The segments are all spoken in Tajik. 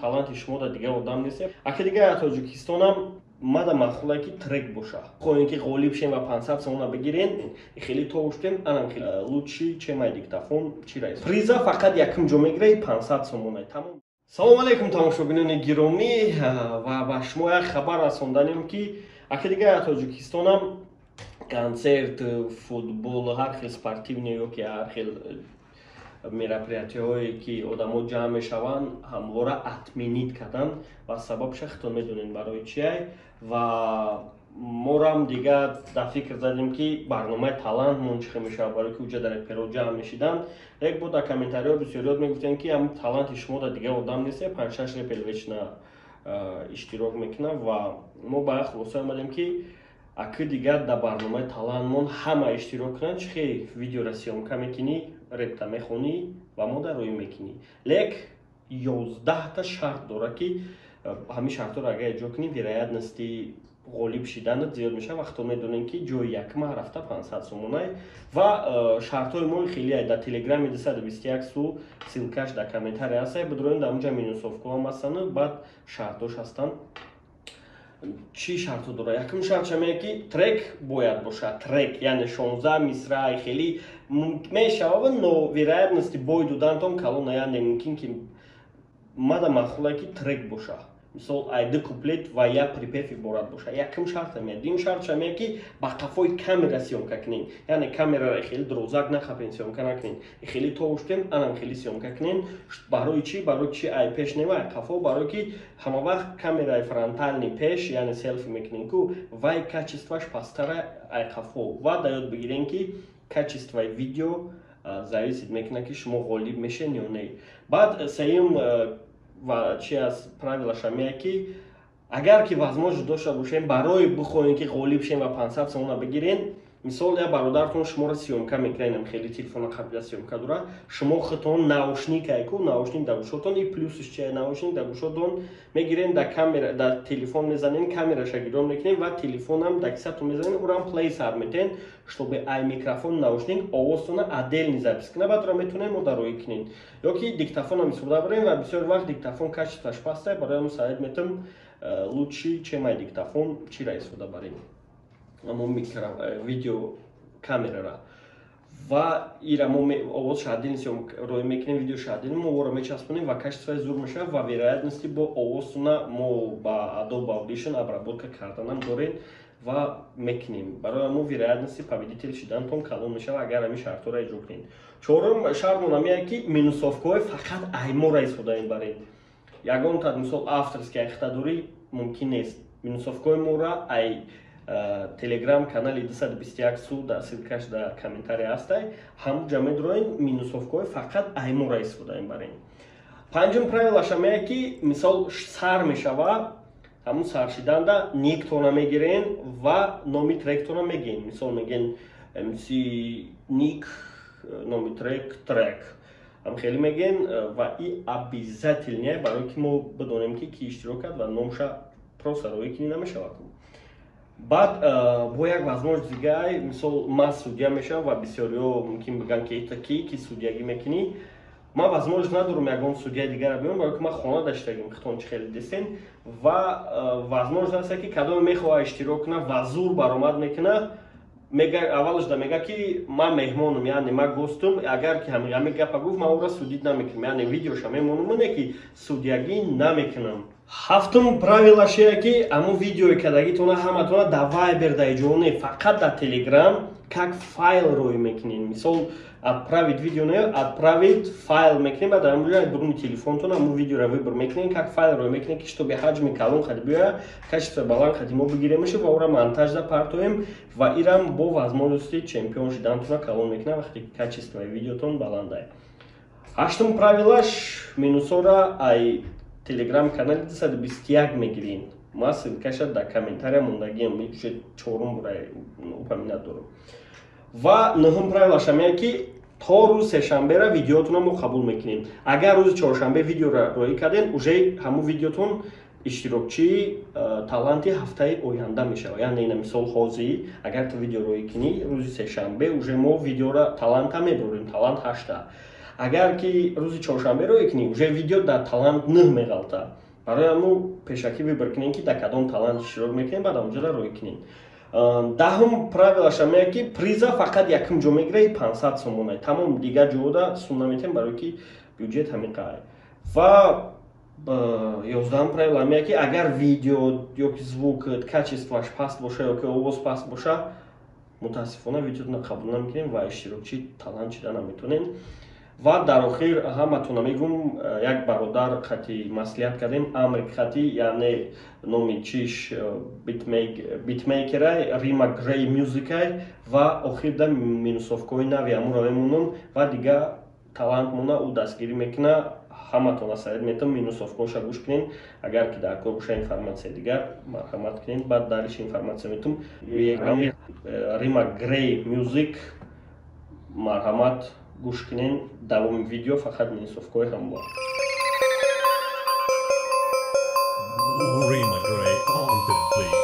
Таланти шумо дар дигар одам нест. Аки дигар Тоҷикистонам мада маъқулае, ки трек боша. Хоҳем, ки ғолиб шем ва 500 сомона бигирен, хеле тоштем, анам хеле лучше, чем ай диктофон чи раис. Приза фақат якум ҷо мегираи, 500 сомона, тамом. Салом алейкум, тамошобинони гиромӣ, ва ба шумо як хабар расонданем, ки аки дигар Тоҷикистонам концерт, футбол, ҳар хел спортивный ё ки ҳар хел мероприятияҳое, ки одамо ҷамъ мешаванд, ҳамвора отменить кардан ва сабабша худтон медонед барои чиай. Ва морам дигар дар фикр задем, ки барномаи талантмон чӣ хел мешавад, барое ки уҷа дар реперо ҷамъ мешиданд. Як бор дар комментариҳо бисёриёт мегуфтем, ки ҳам таланти шумо дар дигар одам нест, панҷшаш репер вечно иштирок мекунад. Ва мо ба як хулоса омадем, ки аки дигар дар барномаи талантмон ҳама иштирок кунанд. Чӣ хел видеора съёмка мекунӣ, репта мехонӣ ва мо дар рӯй мекунӣ, лек 11-та шарт дорад, ки ҳамин шартҳоро агар иҷро кунӣ, вероятности ғолиб шиданат зиёд мешавад. Вақто медонем, ки ҷои якма рафта 500 сомонай. Ва шартҳои мо хеле дар телеграми 221 су, ссылкаш дар комментария ҳаст, бидроем, дар онҷа минусовкаҳам ҳастану баъд шартҳош ҳастанд. Чӣ шартҳо дорад? Якум шартша меяд, ки трек бояд бошад. Трек яъне 16 мисраи хеле мешавад, но вероятности бой додантон калона. Яъне мумкин ки мада маъқулае, ки трек бошад, мисол, ай ду куплет ва як припев иборат бошад. Якум шарта меяд. Дуюм шартша меяд, ки ба қафои камера съёмка кунем, яъне камераро хеле дурозак нахапен, съёмка накунем, хеле тоштем, анам хеле съёмка кунем. Барои чӣ? Барои чи ай пеш нева, ай қафо? Барое ки ҳама вақт камераи фронтальный, пеш, яъне селфи мекунем ку, вай качествоаш пасттара ай қафо. Ва да ёд бигирем, ки качествои видео зависит мекунад, ки шумо ғолиб мешен ё не. Баъд сеюм ва чи аз правилаша меяд, ки агар ки возможност дошта бошем, барои бихоҳем, ки ғолиб шем ва 500 сомона бигирен, мисол, як бародаратон шуморо съёмка мекунад, хеле телефона қабила съёмка дорад, шумо худтон наушник айку, наушник дар гӯшотон. И плюсш чи? Наушник дар гӯшотон мегирем, дар камера, дар телефон мезанем, камераша гирон мекунем ва телефонам дар кисатон мезанем, урам плей сар метен, чтобы ай микрофон наушник овозтона отдельный запись кунад. Баъд ра метавонем мо дароӣ кунем ё ки диктофонам истифода барем. Ва бисёр вақт диктофон качествоаш пастае, барои ҳамн совет метам, лучше, чем ай диктофон, чира истифода барем? Амо видео камерара. Ва ира мо овозша отдельно рӯй мекунем, видеоша отдельно мо ора мечаспонем ва качествои зур мешавад. Ва вероятности бо овозтона мо ба Adobe Audition обработка карданам дорем ва мекунем. Барои мо вероятности победитель шидантон калон мешавад, агар ҳамин шартҳоро иҷро кунед. Чорум шартмон ҳамияе, ки минусовкаҳои фақат аймора истифода мебарем. Ягон та, мисол, авторский айхта дорӣ, мумкин нест. Минусовкаҳои мора ай телеграм канали 221 су, дар ссылкаш дар комментария ҳастай, ҳамуҷа медроен, минусовкаҳои фақат аймора истифода мебарем. Панҷум правилаша меяд, ки мисол, сар мешава, ҳамун саршиданда никтона мегирен ва номи тректона мегӯен. Мисол, мегӯен мс ник, номи трек, трек, ҳам хеле мегӯен. Ва и обязательно, барое ки мо бидонем, ки ки иштирок кард ва номша просто роӣ кунӣ намешавад. Баъд бо як возможност дигай, мисол, ман судья мешавам ва бисёриҳо мумкин бигӯянд, ки ита ки судьягӣ мекунӣ. Ман возможност надорам ягон судьяи дигарро биёрам, барое ки ман хона даштагим, хитон чи хеле дистен. Ва возможност аст, ки кадоме мехоҳад иштирок кунад ва зур баромад мекунад, мега, аввалаш да мега, ки ман меҳмонам, яъне ман гостум. Агар ки ҳамин гапа гуфт, ман ӯро судить намекунам, яъне видеоша мемонам, не ки судьягӣ намекунам. Ҳафтум правилаше, ки ҳамун видеои кардагитона ҳаматона дар Вайбер, дар иҷо не, фақат дар Телеграм как файл рӯй мекунем. Мисол, отправить видео не, отправить файл мекунем. Баъд ҳамуҷа дуруни телефонтон ҳамун видеоро выбор мекунем, как файл рӯй мекунем, ки чтобы ҳаҷми калон хади биёяд, качество баланд хади мо бигиремашу ва ӯра монтажда партоем. Ва ирам бо возможности чемпион шудантона калон мекунам, вақте качествои видеотон баландае. Ҳаштум правилаш: минусора ай телеграм канали 221 мегирин. Ма ссылкаша дар комментария мондагиам, чорум бура упоминать дорам. Ва нуҳум правилаша меяд, ки то рӯзи сешанбера видеотонро мо қабул мекунем. Агар рӯзи чоршанбе видеоро роӣ кардем, уже ҳамун видеотон иштирокчии таланти ҳафтаи оянда мешавад. Яъне ина, мисол, ҳозир агар ту видео роӣ кунӣ, рӯзи сешанбе уже мо видеора таланта мебурем, талант ҳашта. Агар ки рӯзи чоршанбе рӯй кунӣ, уже видео дар талант 9 меғалта. Барои ҳамун пешакӣ выбор кунем, ки дар кадом талант иштирок мекунем, баъд онҷода рӯй кунем. Даҳум правилаша меяд, ки приза фақат якум ҷо мегира, 500 сомона. Тамом, дигар ҷода сум наметем, барое ки бюҷет ҳамин қадр. Ва 11-ум правила меяд, ки агар видео ёки звук качествоаш паст боша ёки овоз паст боша, мутаассифона видеотона қабул намекунем ва иштирокчи талант шида наметонем. Ва дар охир ҳаматона мегум, як бародар қати маслиҳат кардем, Амрик қати, яъне номи чиш битмейкерай, Рима Грей Мюзикай, ва охирда минусовкаҳои нави ҳамуро мемонам ва дига талантмона ӯ дастгирӣ мекуна. Ҳаматона савет метавон минусовкаҳоша гӯш кунен. Агар ки дар кор боша информатсия дигар, марҳамат кунен, баъд дариш информатсия метум. Рима Грей Мюзик, марҳамат гӯш кунен. Давоми видео фақат минусовкаҳои ҳамбо. Rima Gray on the beat.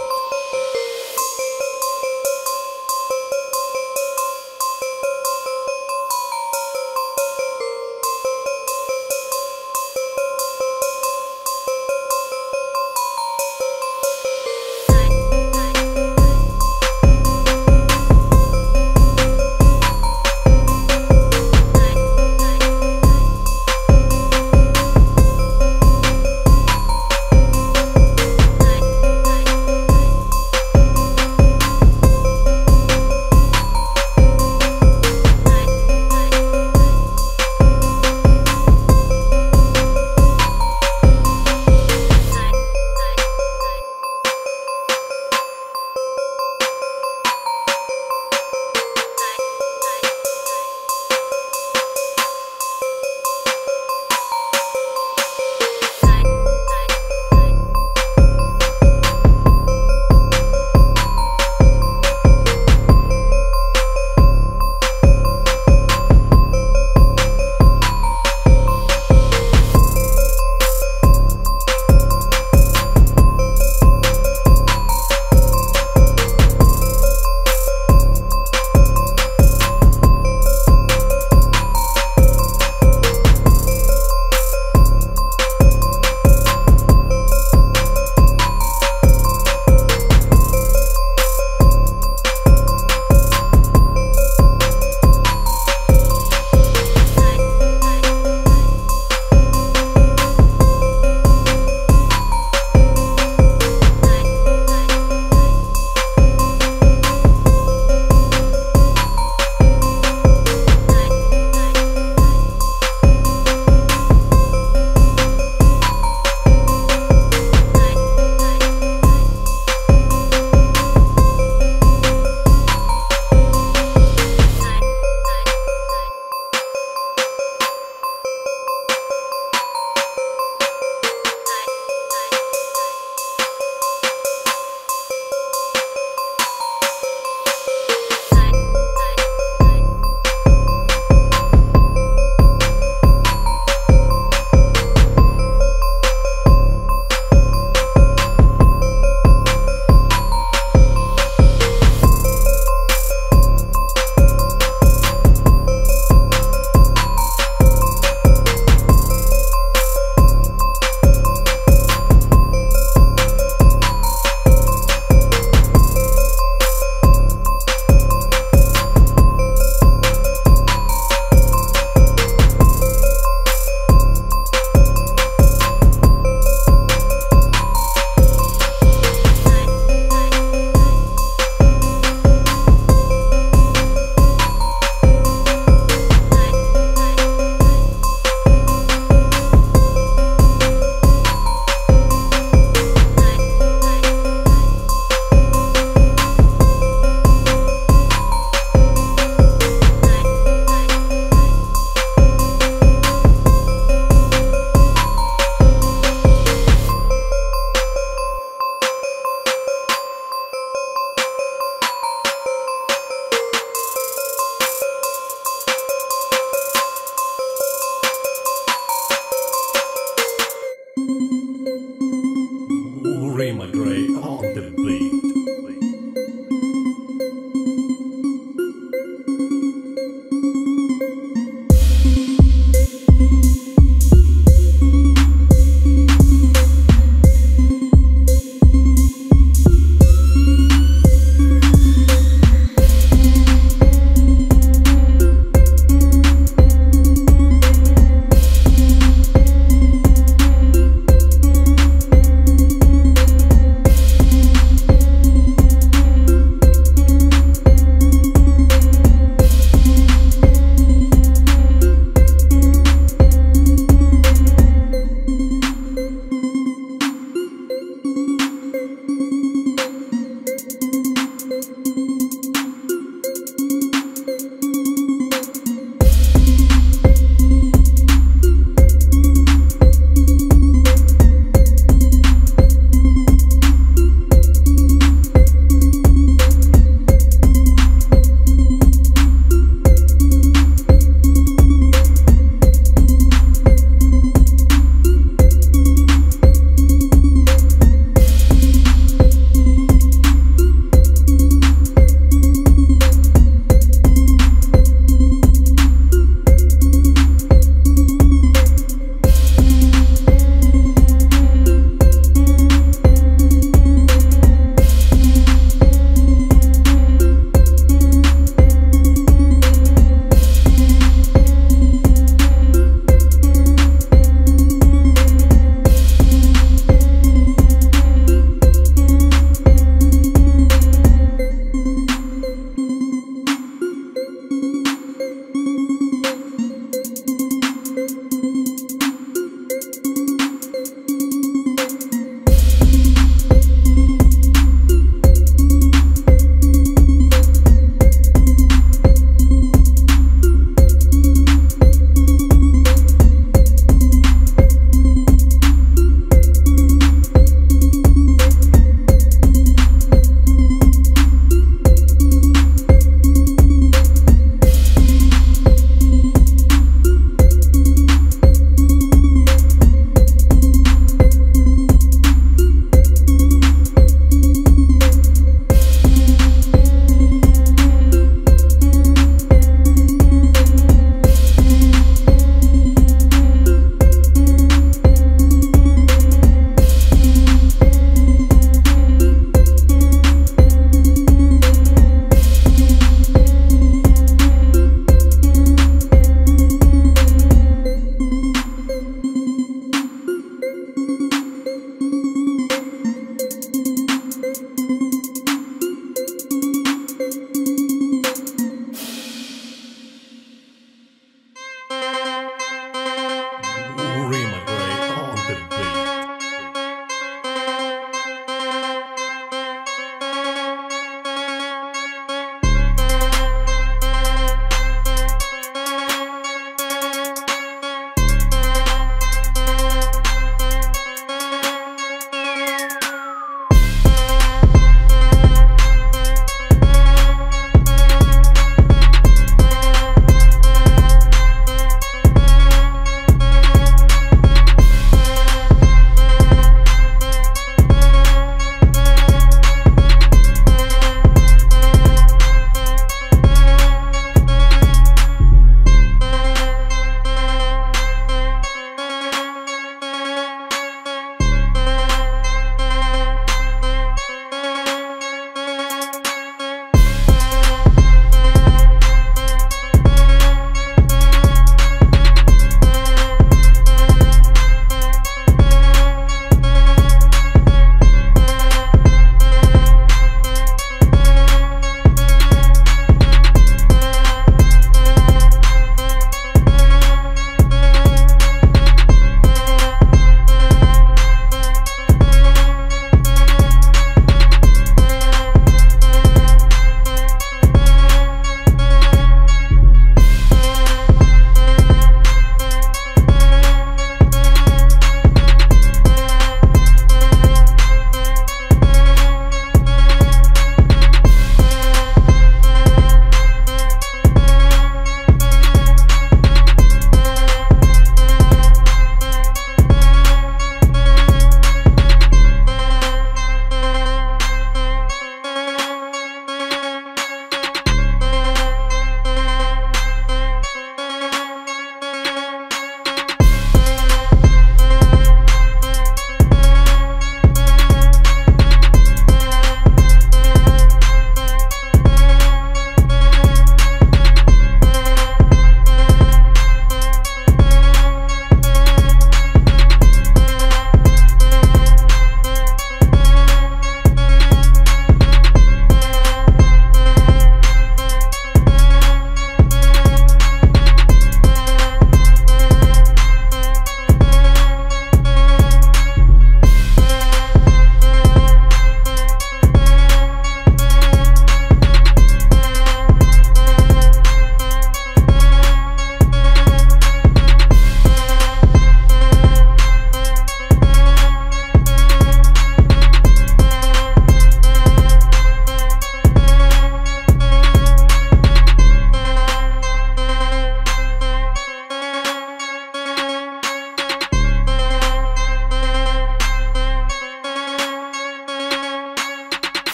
Rima Gray.